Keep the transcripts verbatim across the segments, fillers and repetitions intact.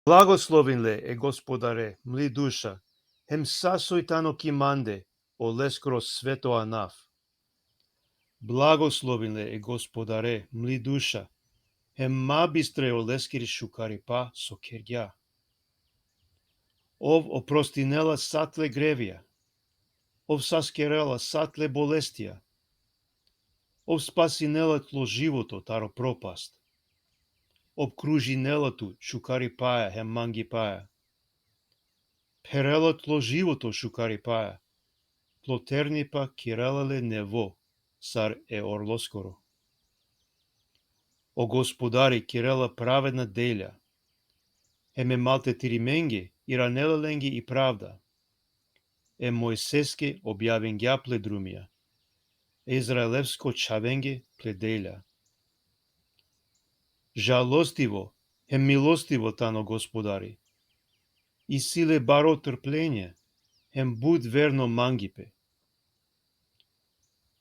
Blagoslovin le e Gospodare, mli duša, hem sa soj tano ki mande, oleskoro sveto anav. Blagoslovin le e Gospodare, mli duša, hem ma bistre oleskiri šukaripa so kergja. Ov oprostinela sa tle grevija. Ov saskerela sa tle bolestija. Ov spasinela tlo životo taro propast. Obkružinela tu šukaripaja hem mangipaja. Pherela tlo životo šukaripaja. Tlo ternipa kirela le nevo, sar e orloskoro. O Gospodari kirela pravedna delja. Hem e maltretirimenge iranela lenge i pravda. E Mojseske objavingja ple drumija. E Izraelevsko čhavenge ple delja. Žalostivo hem milostivo tano Gospodari. Isi le baro trpljenje, hem but verno mangipe.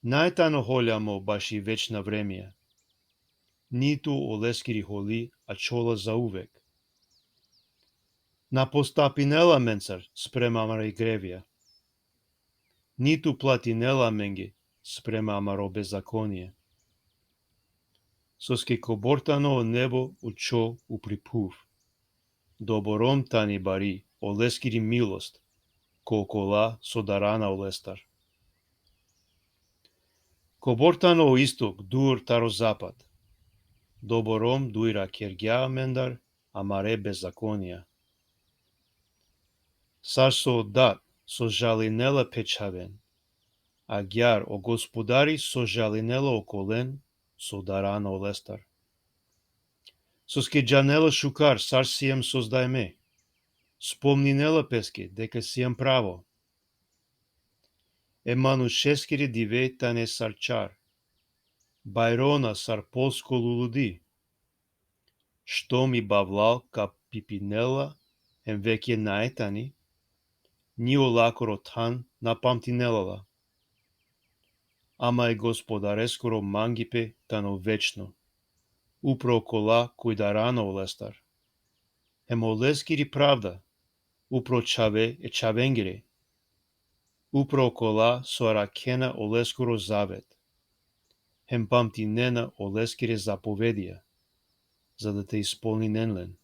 Naj tano holjamo baši večna vremija. Nitu oleskiri holi ačhola zauvek. Na postapinela mencar sprema amare grevija. Nitu platinela amenge sprema amaro bezakonie. Soske kobor tano o nebo učho upri phuv. Doborom tani bari oleskiri milost, ko okola so darana olestar. Kobor tano o istok dur taro zapad. Doborom dujra kergja amendar amare bezakonia. Sar so dat so žalinela pe čhaven. Agjar o Gospodari so žalinela okolen so darana olestar. Soske džanela šukar sar siem sozdajme. Spomninela peske deka siem pravo. E manušeskere dive tane sar čar. Bajrona sar polsko luludi. Što mi bavlal ka pipinela, hem veke nae tani, ni olakoro than na pamtinela la. Ama e Gospodareskoro mangipe tano večno, upro okola koj darana olestar. Hem oleskiri pravda, upro čhave e čhavengere. Upro okola so arakhena oleskoro zavet. Hem pamtinena oleskere zapovedija, za da te ispolninen len.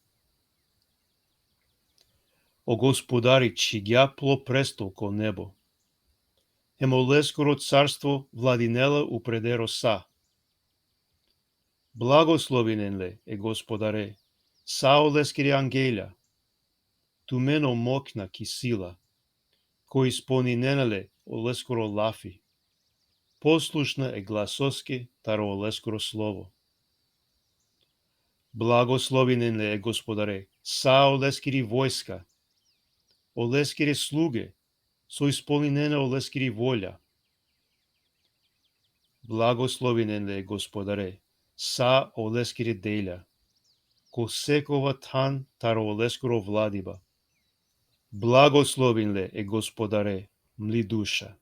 O Gospodari čhigja plo prestol ko nebo. Hem oleskoro carstvo vladinela upredero sa. Blagoslovinen le e Gospodare, sa oleskere angelja. Tumen o mokna ki sila, ko ispolninena le oleskoro lafi. Poslušna e glasoske taro oleskoro slovo. Blagoslovinen le e Gospodare, sa oleskiri vojska. Oleskere sluge, so ispolninena oleskiri volja. Blagoslovinen le e Gospodare, sa oleskere delja. Ko sekova than taro oleskoro vladiba. Blagoslovin le e Gospodare, mli duša.